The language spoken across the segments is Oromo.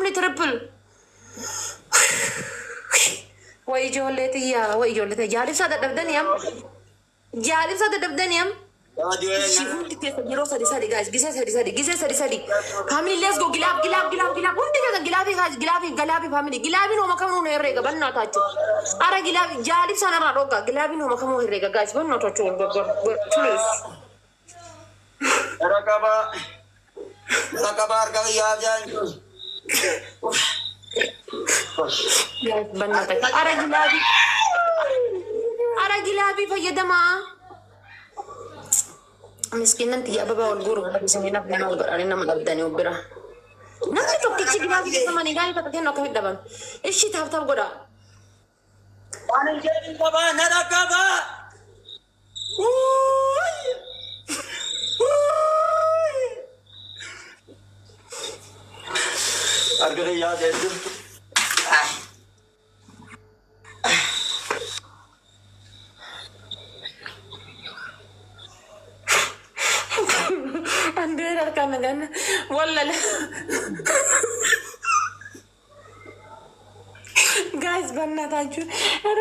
Family, triple. Way ijoollee xiyyaa, way ijoollee xiyyaa. Jaalibsaa dadhabdanii am. Jaalibsaa dadhabdanii am. Ishii hundi keessa yeroo sadi sadi, guys, gisee sadi sadi, gisee sadi sadi. Family, let's go. Glove, glove, glove, glove. Hundi keessan glove guys, glove, glove family. Gloveiin homa kamuu nu herreega bannaataachuu. Ara glove jaalibsaan irraa dhoggaa. Gloveiin homa kamuu herreega, guys, bannaataachuu wal gargaar. Please. Rakaba. Rakaba harka kiyyaa jaan. Guys, bannaataachuu. Ara glove. Ara glove fayyadamaa. Miskiinan tiyya ababaa wal guuru isin nafni maal godhanii nama dhabdanii of bira. Namni tokkichi glove fayyadamanii gaarii takka kennu akkamitti dhaban? Ishii tap tap godhaa. Waan hin jedhin qabaa na dhaqqabaa. Uuy! Uuy! Harka kiyyaa seetu. Andeen harkaan nagaan wallala. Guys, በእናታችሁ ኧረ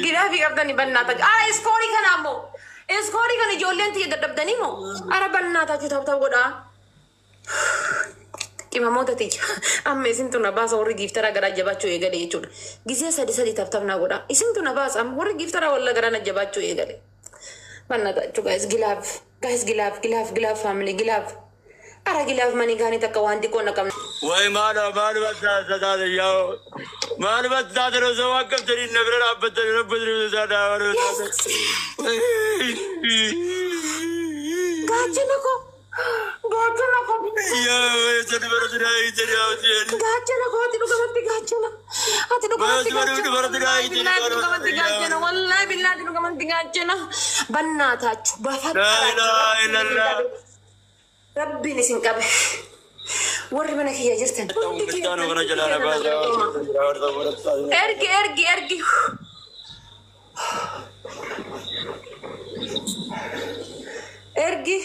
Glove qabdanii በእናታችሁ. Ara score kana ammoo score kana ijoolleen tiyya dadhabdanii moo ara በእናታችሁ tap tap godhaa. Qimamoota tiyya, amma isintu na baasa. Warri gifter garaa jabaachuu eegale jechuudha. Gisee sadi sadi tap tap na godha. Isintu na baasa amma warri gifter walla garaa na jabaachuu eegale. በእናታችሁ guys, glove, guys, glove, glove, glove family, glove. Ara glove manii gaanii takka waan xiqqoo na qabna. Way maal maaluma taate yaa maaluma taate osoo waan qabdanii na bira dhaabbatanii rabbi isaa dhaabatu. Gaachana koo, gaachana koo. Yaa sadi bara Gaachana koo, ati dhugamatti gaachana. Ati dhugamatti gaachana. Wallaahi dhugamatti gaachana. Wallaahi billaahi dhugamatti gaachana. በእናታችሁ በፈጠራችሁ rabbiin isin qabe. Warri mana kiyya jirtan. Hundi keessan ergi, ergi, ergi. Ergi.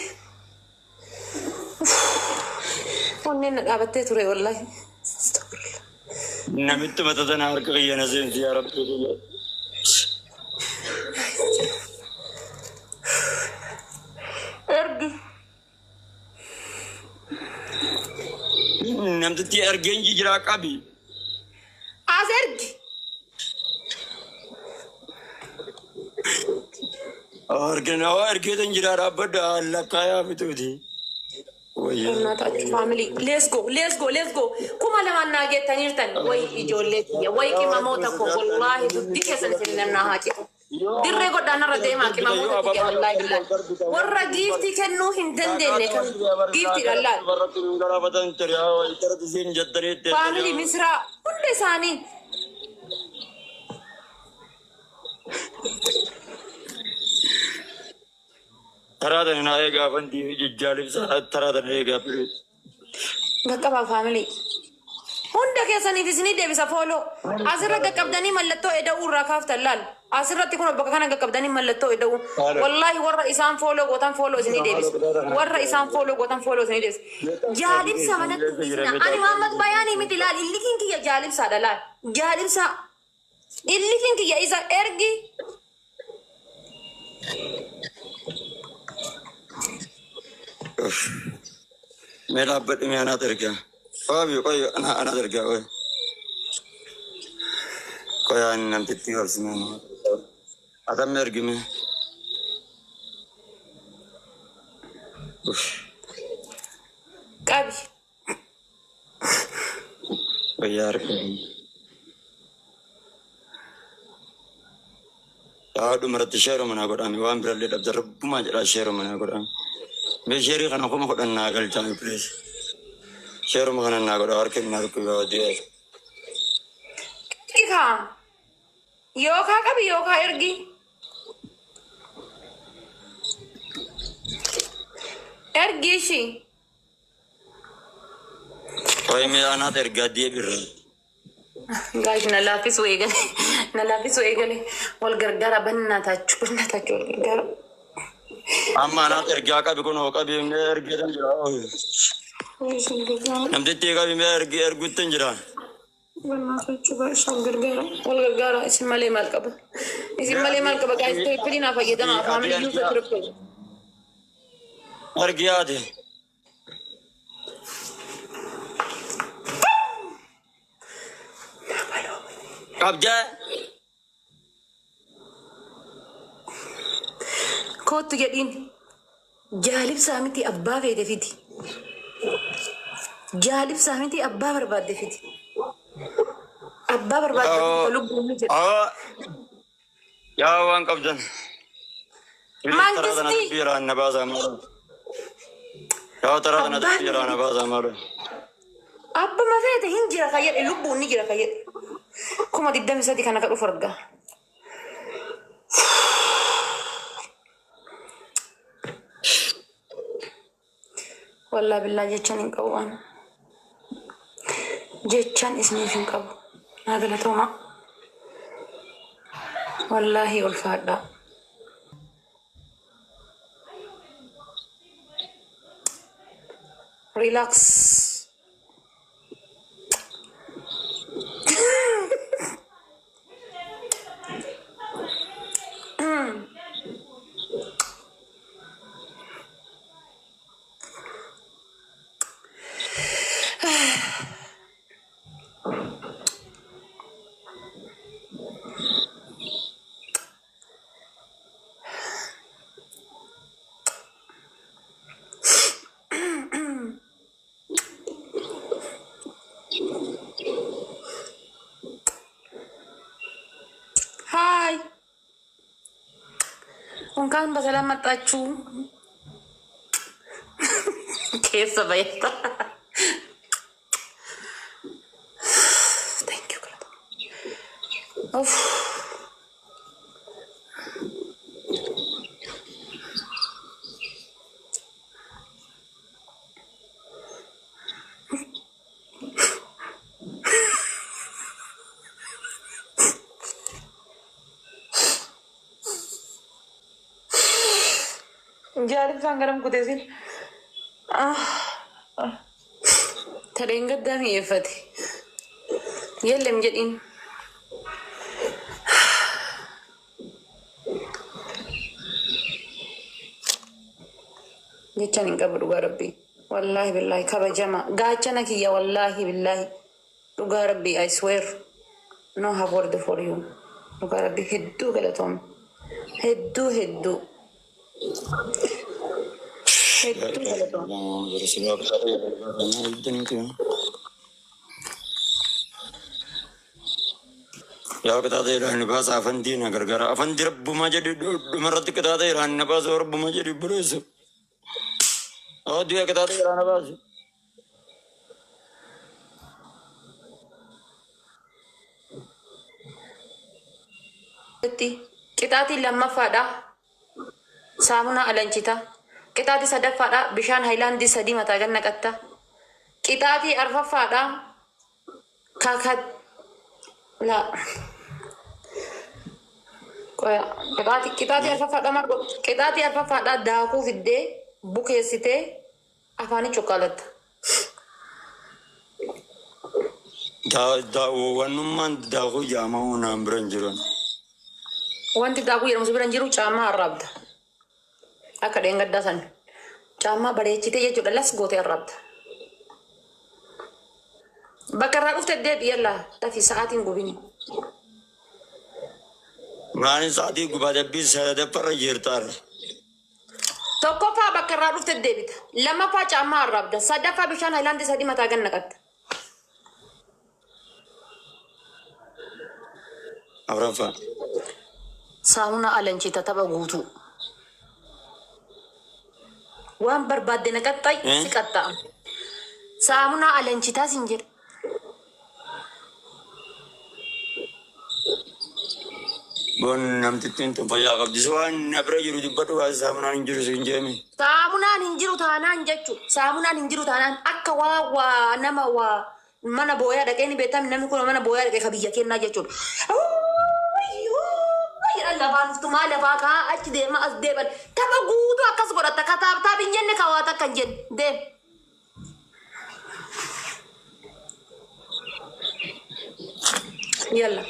Onneen na dhaabattee ture wallaahi. Namitti mata tana harka kiyya na seensi yaa rabbi. Ergi. Namtitti ergeen jiraa qabi. As ergi. Argina waa ergeetan jiraa dhaabbadha lakkaayaa fituuti. በእናታችሁ family, let's go, let's go, let's go. 2000 naa geettaniirtan. Way ijoollee kiyya, way qimamoota koo, wallaahi dubbii keessan isin namnaa haa citu. Dirree godhaan irra deemaa qimamoota kiyya, wallaahi billaahi. Warra gift kennuu hin dandeenye kan giftiidhaan laal. Family misraa hunda isaanii. Taraa tana naa eegaa fantii jijjaalibsa taraa tana eegaa filuuti. Qaqqabaa family. Hunda keessaniif isinii deebisa follow. Asirra qaqqabdanii mallattoo eda'uu irraa kaaftan laal. Asirratti kun bakka kana qaqqabdanii mallattoo eda'uu. Wallaahi warra isaan follow gootan follow isinii deebisa. Warra isaan follow gootan follow isinii deebisa. Jaalibsa manatti dhiisna. Ani Muhammad Bayaanii miti laal. Illikiin kiyya jaalibsaadha laal. Jaalibsa. Illikiin kiyya isa ergi. Mee dhaabbadhu, mee anaatu ergaa. Waabi qoy anaatu ergaa qoy. Qoy ani namtitti obsime. Atammi ergime. Qabi. Wayyaa harka. Yaa dhumarratti share manaa godhame waan birallee dhabda rabbumaa jedhaa share manaa godhame. Mee share kana 10,000 naa galchaa, please. Sharema kana naa godha harka inni harka yoo di'e. Ergi kaa. Yookaa qabi yookaa ergi. Ergi ishii. Qoy mee anaatu ergaa deebirra. Guys, na laaffisuu eegale. Na laaffisuu eegale. Wal gargaara በእናታችሁ በእናታችሁ wal gargaara. Amma anaaf ergaa qabi kun hoo qabi mee ergeetan jira. Namtichi qabi mee ergi erguutti hin jira. በእናታችሁ wal gargaara. Wal gargaara isin malee maal qaba? Isin malee maal qaba? Guys, triple naa fayyadama. Family use triple. Ergi yaade. Qabjaa. Kootu jedhiin jaalibsaa miti abbaa feete fiti. Jaalibsaa miti abbaa barbaadde fiti. Abbaa barbaadde fiti lubbuun ni jedha. Yaa waan qabdan. Mangisti. Biiraan na baasaa maalo. Yaa taraa kana biiraan na baasaa maalo. Abbuma feete hin jira ka jedhe lubbuun ni jira ka jedhe. 23,000 kana ka dhufu argaa. Wallaa billaa jechaan hin qabu waan. Jechaan isiniif hin qabu. Naa galatooma. Wallaahi ulfaadha. Relax. Hi እንኳን በሰላም መጣችሁ። Keessa bayyata. Thank you. Uff. Jaalibsaan garam kuteesin. Tadheen gaddaa mi'eeffate. Yellem jedhiin. Jechaan hin qabu dhugaa rabbii. Wallaahi billaahi kabajama. Gaachana kiyya wallaahi billaahi. Dhugaa rabbii, I swear. No have word for you. Dhugaa rabbii hedduu galatooma. Hedduu hedduu. Hedduu galatooma. Yaa qixaaxa irraa nu baasa afandii na gargaara. Afandii rabbumaa jedhi dhumarratti qixaaxa irraa na baasa rabbumaa jedhi buleessa. Du'a qixaaxa irraa na baasa. Qixaatiin lammaffaadha. Saamunaa alanchita. Qixaatii sadaffaadha. Bishaan haayilaandii sadii mataa gad naqatta. Qixaatii arfaffaadha. Kaka la. Qoya qixaatii arfaffaadha maal godhu? Qixaatii arfaffaadha daakuu fiddee bukeessitee afaanii cuqqaalatta. Wannummaan daakuu jaamaa naan bira hin jiran. Wanti daakuu jedhamu si bira hin jiru, caammaa arraabda. Akka dheengaddaa san. Caammaa bareechitee jechuudha las gootee arraabda. Bakka irraa dhufte deebi, yallaa dafi, sa'aatiin gubini. Maalin sa'aatii gubaa dabbii sadaffarra jirtaarra. Tokkoffaa bakka irraa dhufte deebita. Lammaffaa caammaa arraabda. Sadaffaa bishaan haayilaandii sadii mataa gad naqatta. Afuraffaa. Saamunaa alanchita tapha guutuu. Waan barbaadde na qaxxayi si qaxxa'a. Saamunaa alanchitaa sin jedha. Boon namtittiin tun fayyaa qabdi. Waan na bira jiru dubbadhu, waan saamunaan hin jiru siin jeemi. Saamunaan hin jiru taanaan jechuudha. Saamunaan hin jiru taanaan akka waa waa nama waa mana booyaa dhaqee ni beektam, namni kun mana booyaa dhaqee ka biyya kennaa jechuudha. Lafaan uftumaa lafaa kaa achi deema as deeban. Tapha guutuu akkas godhatta ka tap tap hin jenne ka waa takka hin jenne. Deem. Yalla.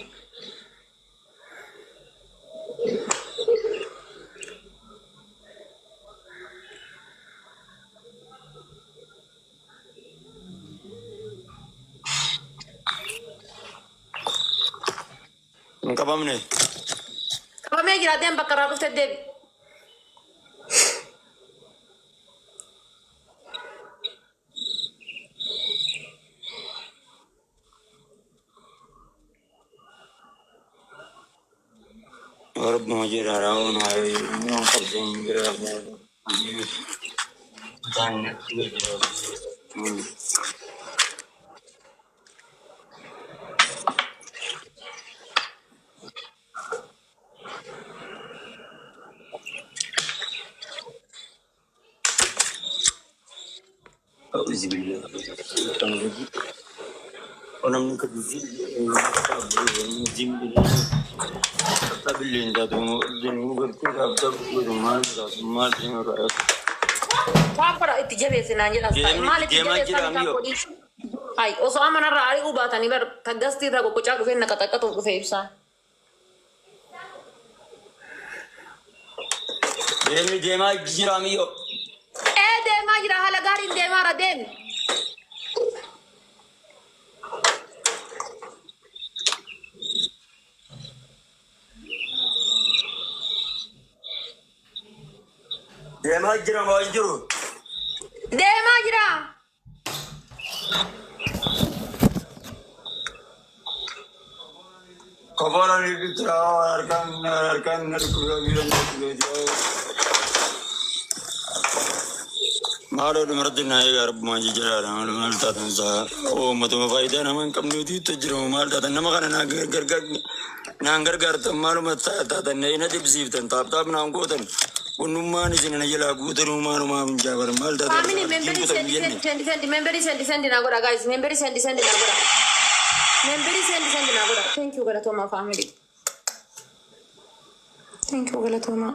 Hin qabamne. Qabamee jira, deem, bakka irraa dhufte deebi. Rabbuma jedha raawwan waan qabdeen jira. Mataan أعوذ بالله. Namni maal Waan godha itti jabeesse naan jedhan. Maal itti Deemaa jabeessan jira isaan miyyoo. godhi. Ay, osoo amanarraa ari'uu baatanii bar taggastii irraa qoqqocaa dhufee na qaxaqqatuuf dhufe ibsaan. Deemni deemaa jira miyyoo. Ee, deemaa jira, haala gaariin deemaara, deemi. Deemaa jira moo hin jiru? Deemaa jira. Kofola ni jira, harkaan harkaan na dhukkubaa miila na dhukkubee. Maaloo, dhumarratti naa eegaa, rabbumaa jijjiiraadha. Maal maal taatan isaa uummatuma faayidaa nama hin qabneetu itti jiramu. Maal taatan nama kana naan gargaar naan gargaartan, maaluma taatan na dhibsiiftan, tap tap naan gootan, wannummaan isin na jalaa guutanuu maalumaa hin jaabar, maal taatan? Family, memberii send send send send, memberii send send naa godha, guys. Memberii send send naa godha. Memberii send send naa godha. Thank you, galatooma family. Thank you, galatooma.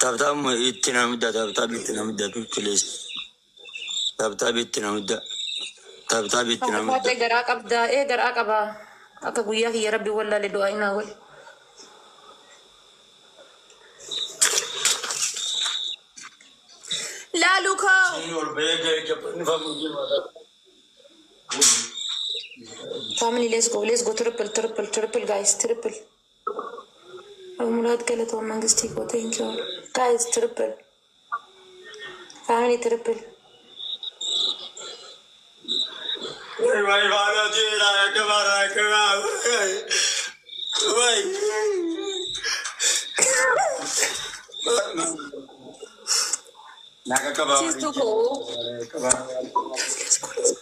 Tap tap itti namidda, tap tap itti namidda, please. Tap tap itti namidda. Tap tap itti namidda. Faatee garaa qabdaa, ee, garaa qabaa. Akka guyyaa kiyya rabbi wallaale du'aa inaa godhe. Laalu koo. Inni ol bahee gahee jabbannifamu jira. Family, let's go, let's go, triple, triple, triple, guys, triple. Muraad, galatoon mangistii koo, thank you. Guys, triple. Family, triple. Wai wai baala jira kabara kabara wai. Naga kabara. Sistu koo. Kabara. Let's go, let's go.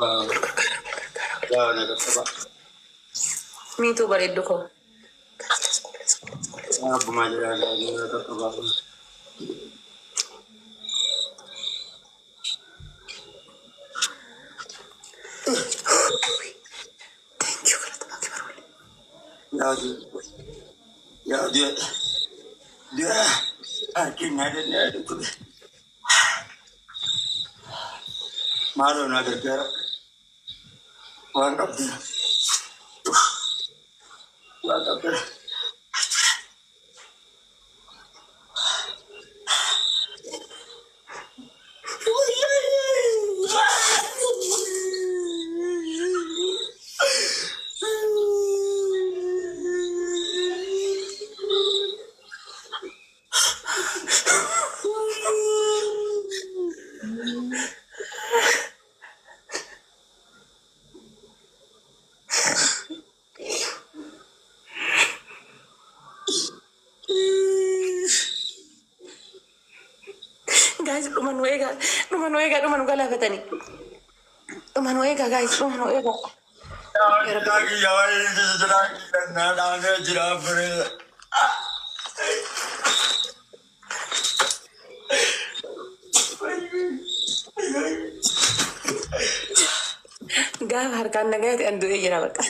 Naga kabara. Miituu bareeddu koo. Guys, let's go, let's go, let's go, let's go. Abbuma jira naga kabara. Thank you, galatooma kibaroole. Yaadu yaadu dura harki na danda'a dhukkube. Maaloo na gargaara. Waan qabdu. Waan qabdu. Guys, dhuma nu eegaa, dhuma nu eegaa, dhuma nu galaafatanii. Dhuma nu eegaa, guys, dhuma nu eegaa. Jira. Gaafa harkaan nagaa ta'e an du'ee jira bakka.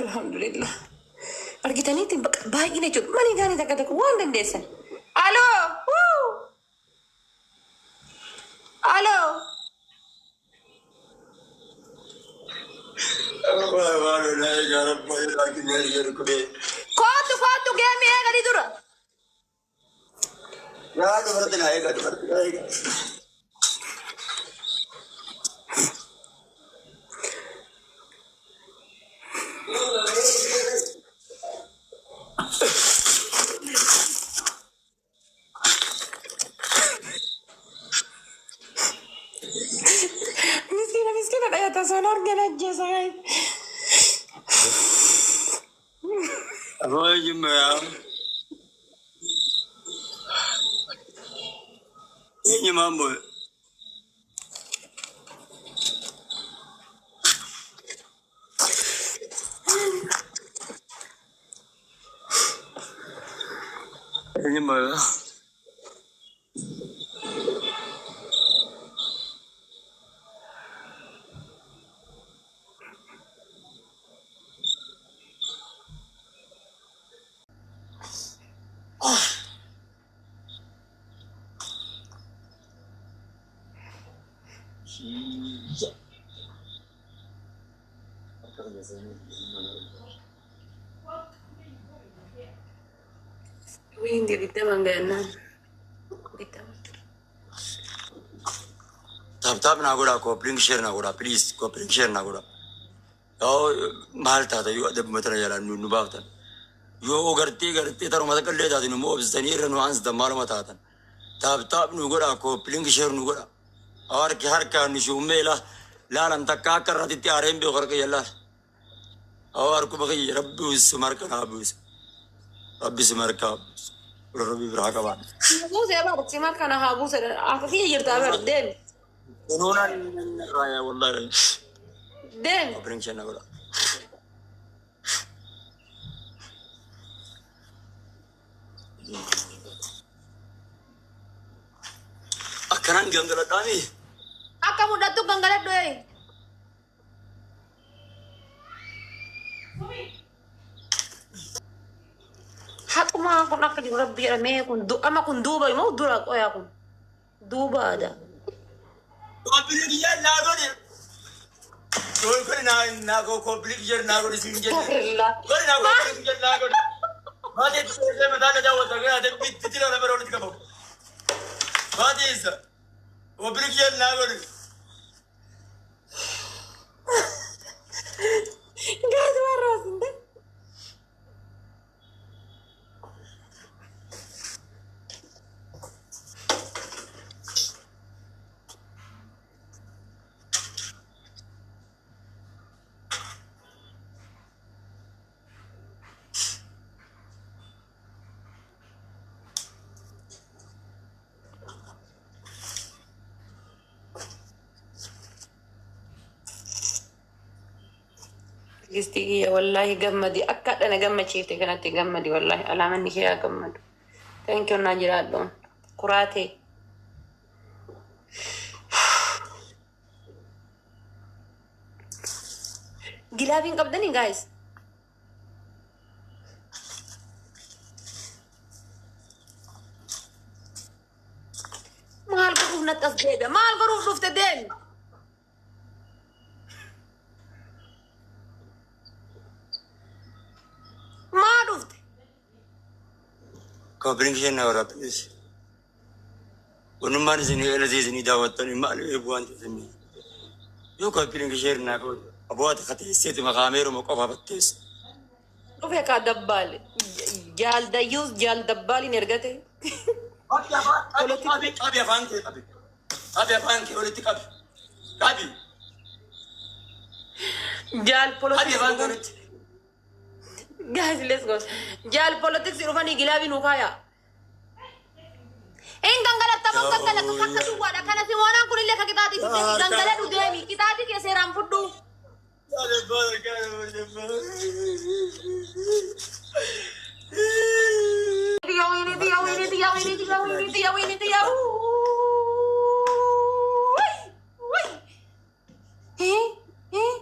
Alhamdulillah. Argitaniitti bakka baay'ina jechuudha. Mani gaanii takka takka waan dandeessan. Aloo! Wuu! Aloo! Maaloo na eegaa rabbi jedhu kubee. Kootu kootu geemii eegali dura. Yaa dubarti na eegaa dubarti na eegaa. Miskiina miskiina dhayata osoo hin argin ajjeesa guys. Afoo jimma yaa. Eenyu maambo? Eenyu maambo? Wiindi digdamaan ga'annaan. Digdama. Tap tap naa godhaa copy link share naa godhaa please copy link share naa godhaa. Yoo maal taata yoo adabuma tana jalaan nu baaftan. Yoo gartee gartee taruma takka illee taate nu obsitanii irra nu aansitan maaluma taatan. Tap tap nu godhaa copy link share nu godhaa. Harki harkaan nu shuummee laalan takka akka irratti aareen beeku harka jallaan. Harkuma kiyya rabbi suma harka naa buusa. Rabbi suma harkaa buusa. Rabbi biraa qabaa. Buusee bara simaa kana haa buuse. Akka kiyya jirtaa bara deemi. Kunuunaan raaya wallahi. Deemi. Copy link share naa godhaa. Akkanaan gangaladhaami. Akka mudhattu gangaladhu ee. Haqumaa kun akka jiru rabbi jedhamee kun ama kun duuba immoo dura qoyaa kun duubaadha. Copy link share naa godhi. Godhi naa naa copy link share naa godhi siin jenne. Astaghfirullah. Godhi naa copy link share naa godhi. Maati itti seeree mataa na daawwata gara ati bitti jira nama walitti qabamu. Maati eessa? Copy link share naa godhi. Gaati waan raasinde. Gistii kiyya wallaahi gammadi akka dhana gammachiifte kanatti gammadi wallaahi alaamanni kee haa gammadu. Thank you naa jiraadhu. Kuraatee. Gilaabiin qabdanii guys. Maal godhuuf natti as deebi'a? Maal godhuuf dhufte deemi? Maa dhufte? Copy link share naa godhaa please. Wanummaan isin eelasii isinii daawwattanii maal eeguu waan ta'eef. Yoo copy link share naa godhi. Aboo ati kateesseeti makaameeruma qofa batteessu. Dhufe kaa dabbaale. Jaal dayyuus jaal dabbaaliin ergate. Qabi qabi afaan kee qabi. Qabi afaan kee walitti qabi. Qabi. Jaal Qabi politics afaan kee dhufan. walitti. Guys, let's go. Jaal politics dhufanii gilaabii nu kaaya. Hin gangalattaa. Gangalatamoo gangalatu takka duwwaadha. Kana Simoonaan kunillee ka qixaaxii fidee gangaladhu deemi. Qixaaxii kee seeraan fudhu. Tiyya wayini tiyya wayini tiyya wayini tiyya wayini tiyya wayini tiyya. Wuy! Wuy! Hii? Hii?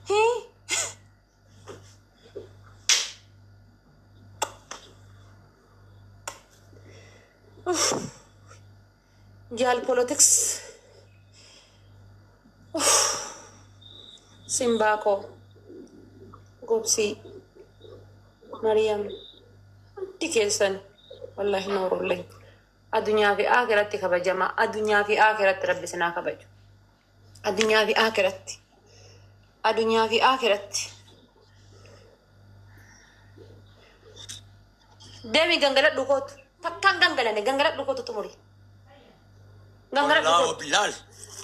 Hii? Jaal politics. Simbaako. Gobsii. Mariam. Hundi keessan wallahi noorullee. Addunyaa fi akhiratti kabajama. Addunyaa fi akhiratti Rabbi sinaa kabaju. Addunyaa fi akhiratti. Addunyaa fi akhiratti. Deemi gangaladhu kootu. Takkaan gangalane gangaladhu kootu xumuri. Gangaladhu kootu. Laal.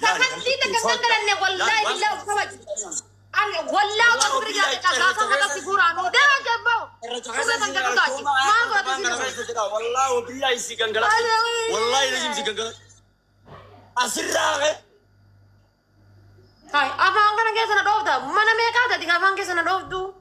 Takantii takka gangalanne wallahi billahi of kabaju. Ani wallahi otoo bira jiraate gaafa haqa si guuraanu. Deema jabboo. Surree kan gatu taati. Maal godhatu si dhufu? Wallahi billahi si gangalatu. Wallahi lazim si gangalatu. Asirraa Hai, afaan kana keessa na dhoofta. Mana meeqaa taati afaan keessa na dhooftu?